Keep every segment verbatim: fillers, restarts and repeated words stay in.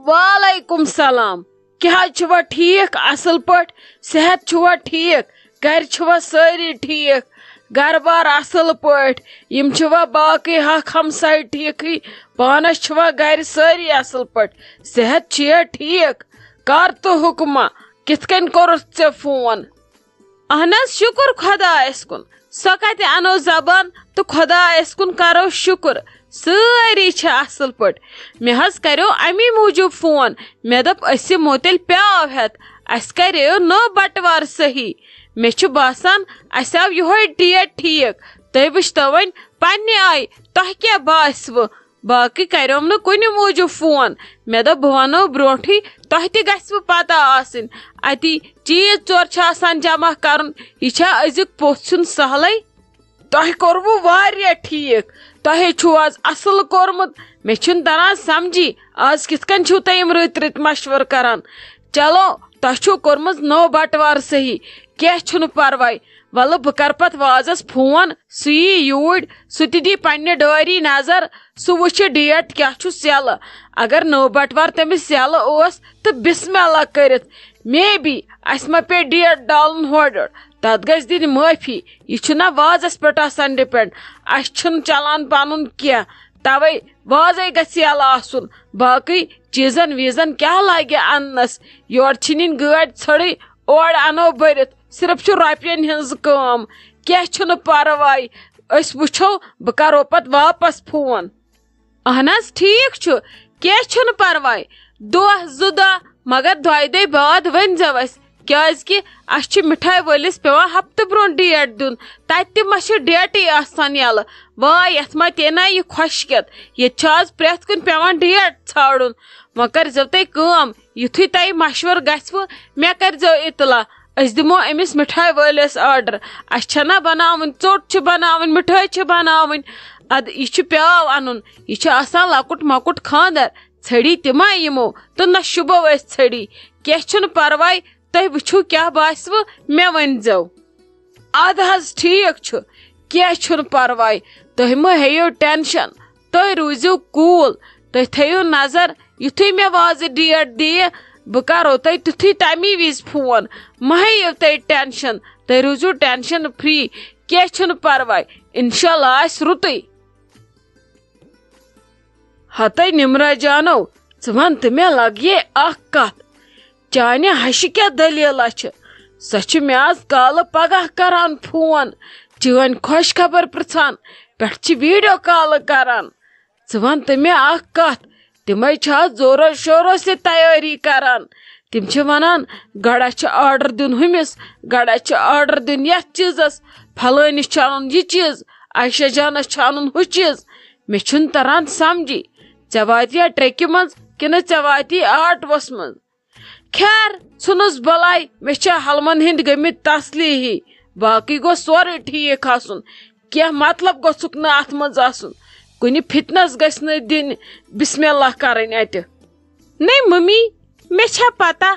وعلیکم سلام۔ کیٛاہ حظ چھُوا ٹھیٖک؟ اَصٕل پٲٹھۍ؟ صحت چھُوا ٹھیٖک؟ گَرِ چھِوا سٲری ٹھیٖک؟ گَرٕ بار اَصٕل پٲٹھۍ؟ یِم چھِوا باقٕے حق ہمساے ٹھیٖکٕے؟ پانَس چھِوا گَرِ سٲری اَصٕل پٲٹھۍ؟ صحت چھُیا ٹھیٖک؟ کَر تہٕ حُکما، کِتھ کٔنۍ کوٚرُتھ ژےٚ فون؟ اہن حظ، شُکُر خۄدایَس کُن۔ سۄ کَتہِ اَنو زبان تہٕ خۄدایَس کُن کَرو شُکُر۔ سٲری چھِ اَصٕل پٲٹھۍ۔ مےٚ حظ کَریو اَمی موٗجوٗب فون۔ مےٚ دوٚپ، أسۍ یِمو تیٚلہِ پیٛاو ہٮ۪تھ۔ اَسہِ کَریو نٔو بَٹوار صحیح۔ مےٚ چھُ باسان، اَسہِ آو یِہوٚے ڈیٹ ٹھیٖک۔ تُہۍ وٕچھتو وۄنۍ پنٛنہِ آیہِ، تۄہہِ کیٛاہ باسِوٕ؟ باقٕے کَریوم نہٕ کُنہِ موٗجوٗب فون۔ مےٚ دوٚپ، بہٕ وَنو برونٛٹھٕے، تۄہہِ تہِ گژھِوٕ پَتہ آسٕنۍ۔ اَتی چیٖز ژور چھِ آسان جمع کَرُن۔ یہِ چھا أزیُک پوٚژھ چھُنہٕ سہلٕے؟ تۄہہِ کوٚروٕ واریاہ ٹھیٖک۔ تۄہے چھُو آز اَصٕل کوٚرمُت۔ مےٚ چھُنہٕ تَران سَمجھی، آز کِتھ کٔنۍ چھِو تُہۍ یِم رٕتۍ رٕتۍ مَشوَرٕ کَران؟ چلو، تۄہہِ چھُو کوٚرمُت نٔو بَٹوار صحیح۔ کینٛہہ چھُنہٕ پَرواے۔ وَلہٕ، بہٕ کَرٕ پَتہٕ وازَس فون، سُہ یی یوٗرۍ، سُہ تہِ دی پنٛنہِ ڈٲری نظر، سُہ وٕچھِ ڈیٹ کیٛاہ چھُس یَلہٕ۔ اگر نٔو بَٹوار تٔمِس یَلہٕ اوس تہٕ بِسمہِ اللہ کٔرِتھ، مے بی اَسہِ ما پیٚیہِ ڈیٹ ڈالُن ہورٕ یورٕ۔ تَتھ گژھِ دِنۍ معٲفی۔ یہِ چھُنہ وازَس پٮ۪ٹھ آسان ڈِپٮ۪نٛڈ۔ اَسہِ چھُنہٕ چَلان پَنُن کینٛہہ۔ تَوَے وازَے گژھِ یَلہٕ آسُن۔ باقٕے چیٖزَن ویٖزَن کیٛاہ لَگہِ اَننَس؟ یورٕ چھِ نِنۍ گٲڑۍ ژھٔڑٕے، اورٕ اَنو بٔرِتھ۔ صرف چھُ رۄپیَن ہٕنٛز کٲم۔ کینٛہہ چھُنہٕ پَرواے۔ أسۍ وٕچھو، بہٕ کَرو پَتہٕ واپَس فون۔ اہن حظ، ٹھیٖک چھُ، کینٛہہ چھُنہٕ پرواے۔ دۄہ زٕ دۄہ، مگر دۄیہِ دۄہہِ بعد ؤنۍزیو اَسہِ، کیٛازِ کہِ اَسہِ چھُ مِٹھایہِ وٲلِس پٮ۪وان ہفتہٕ برٛونٛہہ ڈیٹ دیُن۔ تَتہِ تہِ ما چھُ ڈیٹٕے آسان یَلہٕ؟ واے، یَتھ ما تے نہ یہِ خۄشکٮ۪تھ۔ ییٚتہِ چھُ آز پرٛٮ۪تھ کُنہِ پٮ۪وان ڈیٹ ژھانٛڈُن۔ وۄنۍ کٔرۍزیو تُہۍ کٲم، یُتھُے تۄہہِ مَشوَرٕ گژھِوٕ، مےٚ کٔرۍزیو اطلاع۔ أسۍ دِمو أمِس مِٹھایہِ وٲلِس آرڈر۔ اَسہِ چھَنہ بَناوٕنۍ، ژوٚٹ چھِ بَناوٕنۍ، مِٹھٲے چھِ بَناوٕنۍ۔ اَدٕ یہِ چھُ پیٛاو اَنُن، یہِ چھُ آسان لۄکُٹ مۄکُٹ خانٛدر۔ ژھٔڑی تہِ ما یِمو تہٕ نہ شوٗبو أسۍ ژھٔڑی۔ کینٛہہ چھُنہٕ پَرواے، تۄہہِ وٕچھِو کیٛاہ باسِوٕ، مےٚ ؤنۍزیو۔ اَدٕ حظ، ٹھیٖک چھُ، کینٛہہ چھُنہٕ پَرواے، تُہۍ مہٕ ہیٚیِو ٹٮ۪نشَن، تُہۍ روٗزِو cool، تُہۍ تھٲیِو نظر، یُتھُے مےٚ وازٕ ڈیٹ دِیہِ، بہٕ کَرو تۄہہِ تیُتھُے تَمی وِزِ فون۔ مہ ہیٚیِو تُہۍ ٹٮ۪نشَن، تُہۍ روٗزِو tension free، کینٛہہ چھُنہٕ پَرواے، اِنشاء اللہ آسہِ رُتُے۔ ہتے نمرہ جانو، ژٕ وَن تہٕ مےٚ لگیے اکھ کتھ۔ چانہِ ہشہِ کیٛاہ دٔلیٖلہ چھِ؟ سۄ چھِ مےٚ از کالہٕ پگاہ کران فون، چٲنۍ خۄش خبر پرژھان، پٮ۪ٹھٕ چھِ video call کران۔ ژٕ وَن تہٕ مےٚ اکھ کتھ، تِمے چھا زورو شورو سۭتۍ تیٲری کران؟ تِم چھِ وَنان، گڑا چھُ order دیُن ہُمِس، گڑا چھُ order دیُن یَتھ چیٖزَس، پھلٲنِس چھُ اَنُن یہِ چیٖز، عائشہ جانَس چھُ اَنُن ہُہ چیٖز۔ مےٚ چھُنہٕ تران سمجھی، ژےٚ واتی یا ٹرٛیکہِ منٛز کِنہٕ ژےٚ واتی آٹوَس منٛز؟ خیر، ژھٕنُس بلاے، مےٚ چھا حلمن ہٕنٛدۍ گٔمٕتۍ تسلی ہی۔ باقٕے گوٚو سورُے ٹھیٖک آسُن، کینٛہہ مطلب گوٚژھُکھ نہٕ اتھ منٛز آسُن۔ کُنہِ فتنس گژھِ نہٕ دِنۍ بسم اللہ کرٕنۍ اتہِ۔ نے ممی، مےٚ چھا پتہ،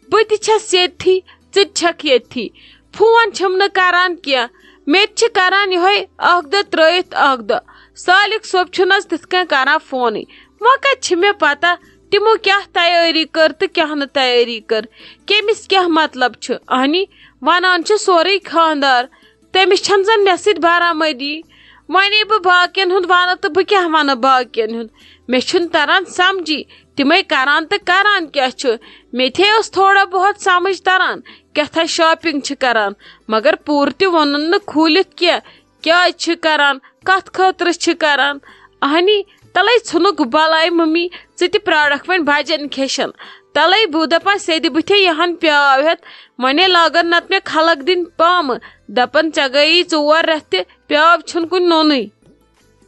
بہٕ تہِ چھَس ییٚتھی، ژٕ تہِ چھَکھ ییٚتھی۔ فون چھِم نہٕ کران کینٛہہ، مےٚ تہِ چھِ کران یِہوٚے اکھ دۄہ ترٲیِتھ اکھ دۄہ۔ سالِک صٲب چھُنہٕ حظ تِتھ کٔنۍ کران فونٕے۔ وۄنۍ کَتہِ چھِ مےٚ پتہ تِمو کیٛاہ تیٲری کٔر تہٕ کیٛاہ نہٕ تیٲری کٔر؟ کٔمِس کیٛاہ مطلب چھُ؟ اہنی، وَنان چھِ سورُے خانٛدار، تٔمِس چھَنہٕ زَن مےٚ سۭتۍ برآمدی۔ وۄنۍ یہِ بہٕ باقیَن ہُنٛد وَنہٕ تہٕ بہٕ کیٛاہ وَنہٕ باقیَن ہُنٛد؟ مےٚ چھُنہٕ تَران سَمجھی، تِمَے کَران تہٕ کَران کیٛاہ چھُ؟ مےٚ تہِ اوس تھوڑا بہت سَمٕجھ تَران، کیٛاہ تھا shopping چھِ کَران، مگر پوٗرٕ تہِ ووٚنُن نہٕ کھوٗلِتھ کینٛہہ۔ کیٛازِ چھِ کران؟ کتھ خٲطرٕ چھِ کران؟ اہنی، تلے ژھُنُکھ بلاے ممی، ژٕ تہِ پرارکھ وۄنۍ بجن کھیشن۔ تلے بہٕ دپان سیدِ بٕتھے یہن پیاو ہٮ۪تھ، ونے لاگن نتہٕ مےٚ خلق دِنۍ پامہٕ، دپن ژےٚ گٔیی ژور رٮ۪تھ تہِ پیاو چھُنہٕ کُنہِ نوٚنُے۔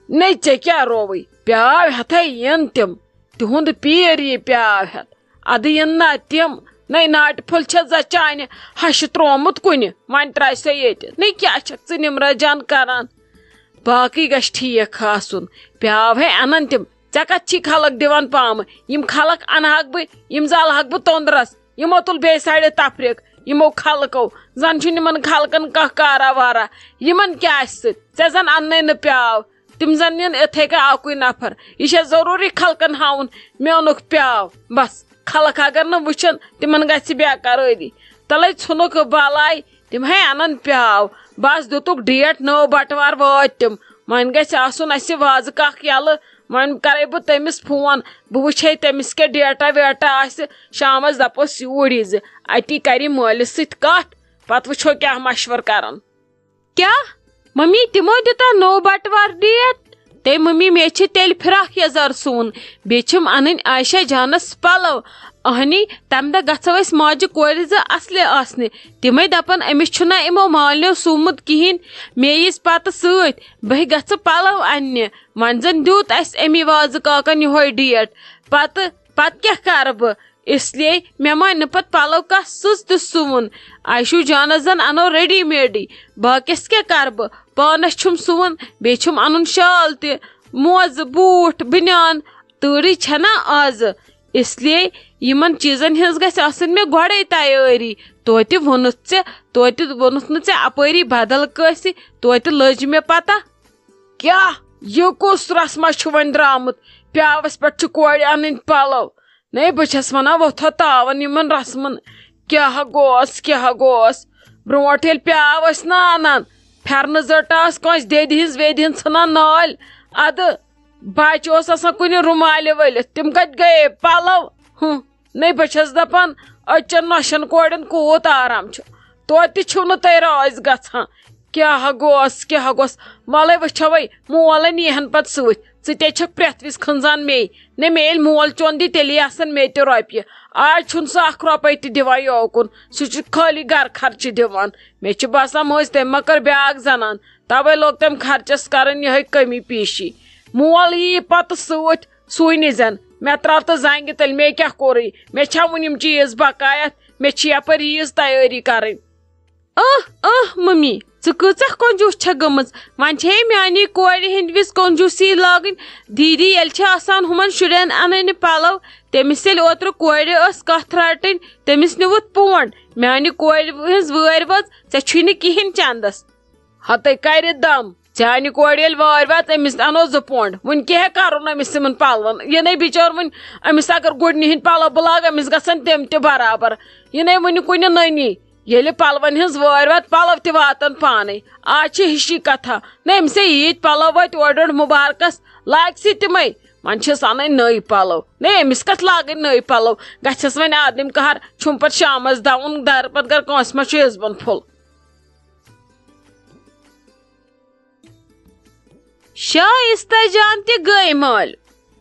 نے ژےٚ کیٛاہ رووٕے؟ پیاو ہٮ۪تھے یِن تِم، تِہُنٛد پیٖر یی پیاو ہٮ۪تھ۔ ادٕ یِن نا تِم، نے ناٹہِ پھوٚل چھےٚ زچانہِ ہشہِ ترومُت کُنہِ، وۄنۍ ترٛایہِ سۄ ییٚتہِ۔ نے کیٛاہ چھکھ ژٕ نمرہ جان کران؟ باقٕے گژھِ ٹھیٖک آسُن۔ پیاو ہے انن تِم، ژےٚ کتھ چھی خلق دِوان پامہٕ؟ یِم خلق انہٕ ہاکھ بہٕ، یِم زالہٕ ہاکھ بہٕ توٚندرس۔ یِمو تُل بیٚیہِ سایڈٕ تفریق، یِمو خلقو۔ زن چھُنہٕ یِمن خلقن کانٛہہ کارا وارا۔ یِمن کیٛاہ آسہِ سۭتۍ؟ ژےٚ زن اننے نہٕ پیاو۔ تِم زن نِن اِتھے کٔنۍ اکُے نفر۔ یہِ چھا ضروٗری خلقن ہاوُن مےٚ اوٚنُکھ پیاو؟ بس، خلق اگر نہٕ وٕچھن، تِمن گژھِ بے قرٲری۔ تلے ژھُنُکھ بلاے، تِم ہے انن پیاو۔ بس دِتُکھ ڈیٹ، نٔو بٹوار وٲتۍ تِم۔ وۄنۍ گژھِ آسُن اسہِ وازٕ کاک یلہٕ۔ وۄنۍ کرے بہٕ تٔمِس فون، بہٕ وٕچھے تٔمِس کیٛاہ ڈیٹا ویٹا آسہِ۔ شامس دپوس یوٗرۍ یِزِ، اتی کرِ مٲلِس سۭتۍ کتھ، پتہٕ وٕچھو کیٛاہ مشورٕ کرن۔ کیٛاہ؟ ممی، تِمو دِتا نوٚو بٹوار ڈیٹ؟ تٔمۍ ممی، مےٚ چھِ تیٚلہِ فراک یزار سُوُن، بیٚیہِ چھِم اَنٕنۍ عائشہ جانس پلو۔ اہنی، تمہِ دۄہ گژھو أسۍ ماجہِ کورِ زٕ اصلہِ آسنہِ۔ تِمے دپن أمِس چھُنہ یِمو مالنیو سُومُت کِہیٖنۍ، مے یِس پتہٕ سۭتۍ، بہٕ گژھٕ پلو اننہِ۔ وۄنۍ زن دیُت اسہِ امی وازٕ کاکن یِہوے ڈیٹ، پتہٕ، پتہٕ کیٛاہ کرٕ بہٕ؟ اس لیے مےٚ مانہِ نہٕ پتہٕ پلو کانٛہہ سٕژ تہِ سُوُن۔ عائشو جانس زن انو ریڈی میڈٕے۔ باقیس کیٛاہ کرٕ بہٕ؟ پانس چھُم سُوُن، بیٚیہِ چھُم انُن شال تہِ، موزٕ، بوٗٹھ، بنیان۔ تۭرٕے چھےٚ نا آزٕ۔ اس لیے یِمن چیٖزن ہٕنٛز گژھِ آسٕنۍ مےٚ گۄڈے تیٲری۔ توتہِ ووٚنُتھ ژےٚ، توتہِ ووٚنُتھ نہٕ ژےٚ اپٲری بدل کٲنٛسہِ، توتہِ لٔج مےٚ پتہ۔ کیٛاہ؟ یہِ کُس رسما چھُ وۄنۍ درٛامُت؟ پیاوس پٮ۪ٹھ چھُ کورِ انٕنۍ پلو۔ نے، بہٕ چھَس وَنان، وۄتھو تاوَن یِمَن رسمَن۔ کیٛاہ گوس، کیٛاہ گوس؟ برٛونٛٹھ ییٚلہِ پیٛاو ٲسۍ نہ اَنان، پھٮ۪رنہٕ زٔٹ آس کٲنٛسہِ دٮ۪دِ ہِنٛز وٮ۪دِ ہِنٛز ژھٕنان نٲلۍ۔ اَدٕ بَچہِ اوس آسان کُنہِ رُمالہِ ؤلِتھ، تِم کَتہِ گٔیے؟ پَلَو۔ ہُہ، نے، بہٕ چھَس دَپان، أزچَن نۄشَن کورٮ۪ن کوٗت آرام چھُ۔ توتہِ چھِو نہٕ تُہۍ رٲضۍ گژھان۔ کیٛاہ گوس، کیٛاہ گوس؟ وَلَے وٕچھوے، مول نِیہَن پَتہٕ سۭتۍ۔ ژٕ تے چھَکھ پرٛٮ۪تھ وِزِ کھنٛزان مے۔ نے، مے ییٚلہِ مول چون دی، تیٚلی آسَن مے تہِ رۄپیہِ۔ آز چھُنہٕ سُہ اَکھ رۄپَے تہِ دِوان یوکُن۔ سُہ چھُ خٲلی گَرٕ خرچہِ دِوان۔ مےٚ چھِ باسان، مٔنٛزۍ تٔمۍ ما کٔر بیٛاکھ زَنان۔ تَوَے لوٚگ تٔمۍ خرچَس کَرٕنۍ یِہوٚے کٔمی پیٖشی۔ مول یی پَتہٕ سۭتۍ، سُے نِزٮ۪ن۔ مےٚ ترٛاو تہٕ زنٛگہِ تٔلۍ، مے کیٛاہ کوٚرُے؟ مےٚ چھا وُنہِ یِم چیٖز بقایَت؟ مےٚ چھِ یَپٲرۍ عیٖذ تیٲری کَرٕنۍ۔ اہ، اہ، ممی، ژٕ کۭژاہ کنجوٗس چھکھ گٔمٕژ۔ وۄنۍ چھے میٛانی کورِ ہٕنٛدِ وِزِ کنجوٗسی لاگٕنۍ۔ دیٖدی ییٚلہِ چھِ آسان ہُمن شُرٮ۪ن اَنٕنۍ پَلو، تٔمِس ییٚلہِ اوترٕ کورِ ٲس کَتھ رَٹٕنۍ، تٔمِس نیوٗتھ پونٛڈ۔ میٛانہِ کورِ ہٕنٛز وٲرۍ وٲژ، ژےٚ چھُے نہٕ کِہیٖنۍ چندس۔ ہتے کرِ دم۔ چانہِ کورِ ییٚلہِ وٲرۍ وات، أمِس اَنو زٕ پونٛڈ۔ وُنہِ کیٛاہ ہٮ۪کہٕ کرُن أمِس یِمن پلون؟ یہِ نے بِچور وُنہِ، أمِس اگر گُڈنہِ ہِنٛدۍ پلو بہٕ لاگہٕ، أمِس گژھن تِم تہِ برابر۔ یہِ نے وُنہِ کُنہِ نٔنی۔ ییٚلہِ پلون ہٕنٛز وٲرۍ وات، پلو تہِ واتن پانے۔ آز چھِ ہِشی کتھا۔ نے أمِس ہے ییٖتۍ پلو وٲتۍ اورٕ یورٕ مُبارکس، لاگہِ سی تِمے۔ وۄنۍ چھِس اَنٕنۍ نٔوۍ پلو۔ نے أمِس کتھ لاگٕنۍ نٔوۍ پلو؟ گژھٮ۪س وۄنۍ آدم قہر، چھُم پتہٕ شامس دَوُن در پتہٕ گر کٲنٛسہِ ما چھُ عزبن پھوٚل۔ شایستہ جان تہِ گٔے مٲلۍ۔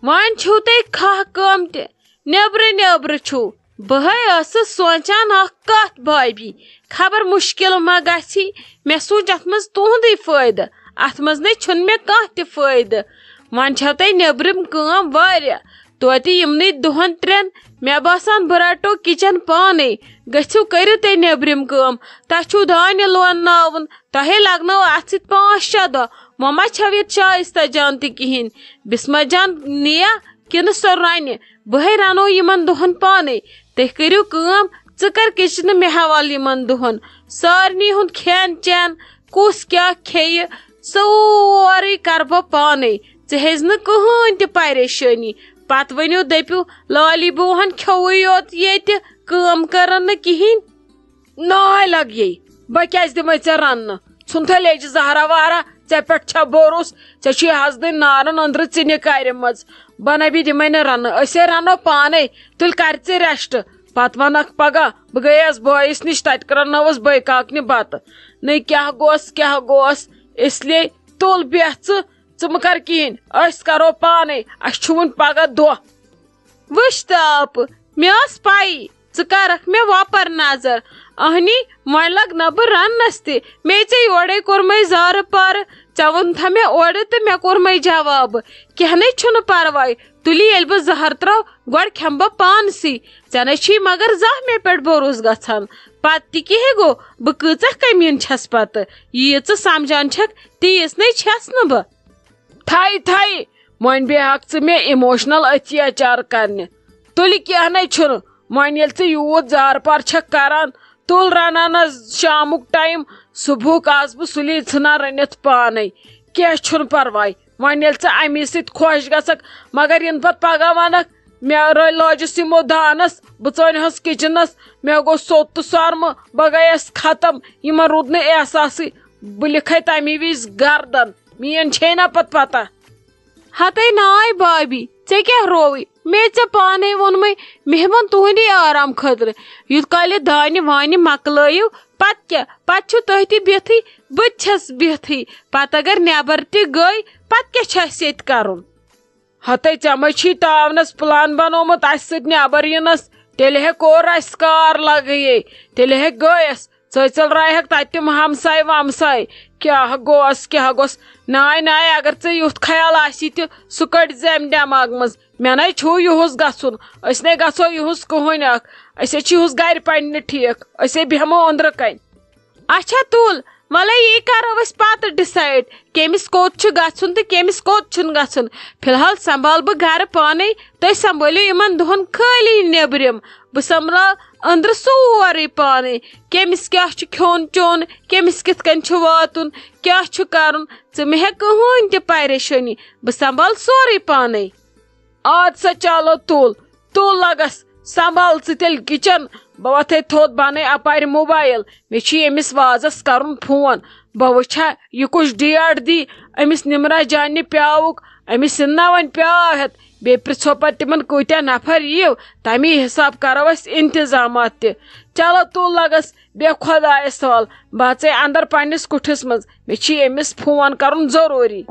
وۄنۍ چھِو تُہۍ کھاہ کٲم تہِ، نیٚبرٕ نیٚبرٕ چھِو۔ بہٕ ہے ٲسٕس سونٛچان اکھ کتھ بھابھی، خبر مُشکل ما گژھی۔ مےٚ سوٗنٛچ اتھ منٛز تُہُنٛدُے فٲیدٕ، اتھ منٛز نے چھُنہٕ مےٚ کانٛہہ تہِ فٲیدٕ۔ وۄنۍ چھو تۄہہِ نیٚبرِم کٲم واریاہ، توتہِ یِمنٕے دۄہن ترٛٮ۪ن، مےٚ باسان بہٕ رٹو کچن پانے۔ گٔژھِو کٔرِو تُہۍ نیٚبرِم کٲم، تۄہہِ چھُو دانہِ لونناوُن، تۄہے لگنو اتھ سۭتۍ پانٛژھ شےٚ دۄہ۔ وۄنۍ ما چھو ییٚتہِ شایستہ جان تہِ کِہیٖنۍ؟ بسمہ جان نِیا کِنہٕ سۄ رنہِ؟ بہٕ ہے رنو یِمن دۄہن پانے۔ تُہۍ کٔرِو کٲم، ژٕ کر کچنہٕ مےٚ حوالہٕ یِمن دۄہن۔ سارنٕے ہُنٛد کھٮ۪ن چٮ۪ن، کُس کیٛاہ کھیٚیہِ، سورُے کرٕ بہٕ پانے۔ ژےٚ ہیٚزِ نہٕ کٕہٕنۍ تہِ پریشٲنی۔ پتہٕ ؤنِو دٔپِو، لالی بوہن کھیوٚوُے یوت ییٚتہِ، کٲم کٔرٕن نہٕ کِہیٖنۍ۔ ناے لگیے، بہٕ کیٛازِ دِمے ژےٚ رننہٕ؟ ژھُنتھے لیجہِ زہرا وارا، ژےٚ پٮ۪ٹھ چھا بھروسہٕ؟ ژےٚ چھُے حسدٕنۍ نارن أنٛدرٕ ژِنہِ کَرِ منٛز۔ بہٕ نبی دِمے نہٕ رننہٕ، أسے رنو پانے۔ تُلۍ کر ژٕ rest۔ پتہٕ ونکھ پگاہ، بہٕ گٔیس بٲیِس نِش، تتہِ کرنٲوٕس بٲے کاکنہِ بتہٕ۔ نٔے کیٛاہ گوس، کیٛاہ گوس؟ اس لیے تُل بیٚہہ ژٕ، ژٕ مہٕ کر کِہیٖنۍ، أسۍ کرو پانے، اسہِ چھُ وُنہِ پگاہ دۄہ۔ وٕچھ تہٕ آپہٕ، مےٚ ٲس پَیی ژٕ کَرَکھ مےٚ وۄپَر نظر۔ اہنی، وۄنۍ لَگ نہ بہٕ رَننَس تہِ۔ مے ژےٚ یورَے کوٚرمَے زارٕ پارٕ۔ ژےٚ ووٚنتھا مےٚ اورٕ تہٕ مےٚ کوٚرمَے جوابہٕ۔ کینٛہہ نَے چھُنہٕ پَرواے۔ تُلہِ ییٚلہِ بہٕ زَہر ترٛاو، گۄڈٕ کھٮ۪مہٕ بہٕ پانسٕے۔ ژےٚ نَے چھُے مگر زانٛہہ مےٚ پٮ۪ٹھ بھروسہٕ گژھان۔ پَتہٕ تہِ کیٛاہ گوٚو؟ بہٕ کۭژاہ کٔمیٖن چھَس پَتہٕ؟ ییٖژ ژٕ سَمجھان چھَکھ، تیٖژ نَے چھَس نہٕ بہٕ۔ تھَے تھَے، وۄنۍ بیٚہکھ ژٕ مےٚ emotional اتھیاچار کرنہِ۔ تُلہِ کینٛہہ نے چھُنہٕ، وۄنۍ ییٚلہِ ژٕ یوٗت زارٕ پار چھکھ کران، تُل رنان از شامُک time، صبحُک آسہٕ بہٕ سُلی ژھٕنان رٔنِتھ پانے۔ کینٛہہ چھُنہٕ پرواے، وۄنۍ ییٚلہِ ژٕ اَمی سۭتۍ خۄش گژھکھ، مگر یِنہٕ پَتہٕ پَگاہ وَنَکھ، "مےٚ رٲے لٲجِس یِمو دانَس، بہٕ ژٲنِہَس کِچنَس، مےٚ گوٚو سوٚت تہٕ سۄرمہٕ، بہٕ گٔیَس ختم، یِمَن روٗد نہٕ احساسٕے، بہٕ لِکھَے تَمی وِزِ گردن، میٛٲنۍ چھے نا پَتہٕ پَتہ۔" ہتے ناے بابی، ژےٚ کیٛاہ رووُے؟ مےٚ ژےٚ پانے ووٚنمے، مہمان تُہندی آرام خٲطرٕ۔ یُتھ کالہِ دانہِ وانہِ مۄکلٲیِو، پتہٕ کیٛاہ؟ پتہٕ چھِو تُہۍ تہِ بِہتھٕے، بہٕ تہِ چھَس بِہتھٕے۔ پتہٕ اگر نٮ۪بر تہِ گٔے، پتہٕ کیٛاہ چھُ اَسہِ ییٚتہِ کرُن؟ ہتے ژےٚ مے چھی تاونس پلان بنوومُت اَسہِ سۭتۍ نٮ۪بر یِنس؟ تیٚلہِ ہے کوٚر اَسہِ کار لگے، تیٚلہِ ہے گٔیس۔ ژٔے ژٔلرایہکھ تتہِ تِم ہمساے ومساے۔ کیٛاہ گوس، کیٛاہ گوس؟ ناے، ناے، اگر ژےٚ یُتھ خیال آسی تہِ، سُہ کٔڑۍ زِ امہِ دٮ۪ماغ منٛز۔ مےٚ نے چھُو یُہُس گژھُن۔ أسۍ نے گژھو یُہُس کٕہٕنۍ اکھ۔ أسۍ ہے چھِ یُہُس گرِ پننہِ ٹھیٖک۔ أسۍ ہے بیٚہمو أنٛدرٕ کنۍ۔ اچھا تُل، وَلَے یی کرو أسۍ پتہٕ decide، کٔمِس کوٚت چھُ گژھُن تہٕ کٔمِس کوٚت چھُنہٕ گژھُن۔ فی الحال سنبھال بہٕ گرٕ پانے، تُہۍ سنبھٲلِو یِمن دۄہن خٲلی نیبرِم۔ بہٕ سنبھالہٕ أنٛدرٕ سورُے پانے، کٔمِس کیٛاہ چھُ کھیوٚن چیوٚن، کٔمِس کِتھ کٔنۍ چھُ واتُن، کیٛاہ چھُ کرُن۔ ژٕ مہ ہےٚ کٕہٕنۍ تہِ پریشٲنی، بہٕ سنبھالہٕ سورُے پانے۔ آد سا چلو تُل، تُل لگس، سنبھال ژٕ تیٚلہِ کِچن۔ بہٕ وۄتھے تھوٚد، بنہٕ اپارِ موبایل، مےٚ چھُ ییٚمِس وازس کرُن فون۔ بہٕ وٕچھا یہِ کُس ڈیٹ دی أمِس نمرہ جانہِ پیاوُک۔ أمِس یِن نا وۄنۍ پیاو ہٮ۪تھ، بیٚیہِ پرژھو پتہٕ تِمن کۭتیاہ نفر یِیِو، تمی حساب کرو أسۍ انتظامات تہِ۔ چلو تُل لگس، بیٚہہ خۄدایس حوال، بہٕ اژے اندر پننِس کُٹھِس منٛز، مےٚ چھُ ییٚمِس فون کرُن ضروٗری۔